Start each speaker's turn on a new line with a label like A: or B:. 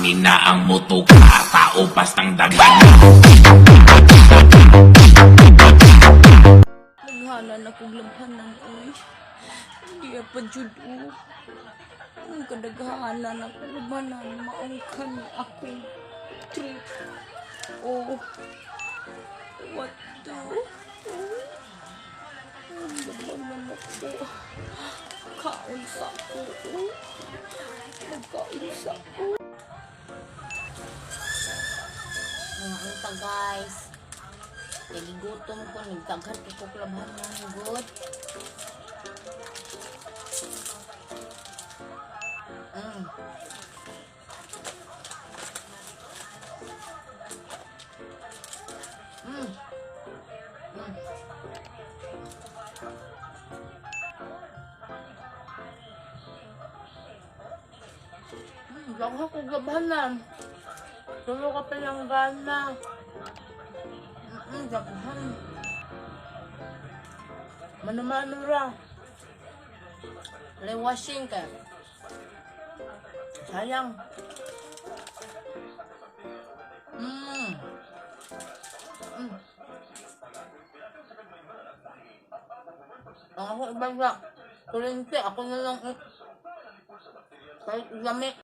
A: Kami na ang mutuka. Tao pastang daghan.
B: Naghala na kong labhanan, oy. Hindi pa jud o. Ang kadaghanan ako labhanan, maong kani akong trip. Oh, what the? Oh, ang labhanan ako. Kaon sa ko. Oh. Nagkaon sa ko.
C: Mga unta, guys. Kay gigutom ko, nagdaghan ko kog labhanan good. Daghan kog labhanan. Tulo ka pa lang gana. Daghan. Mano-mano ra. Rewashing ka. Sayang. Ang ako ibang sa kurente, ako na lang eh. Kahit lami.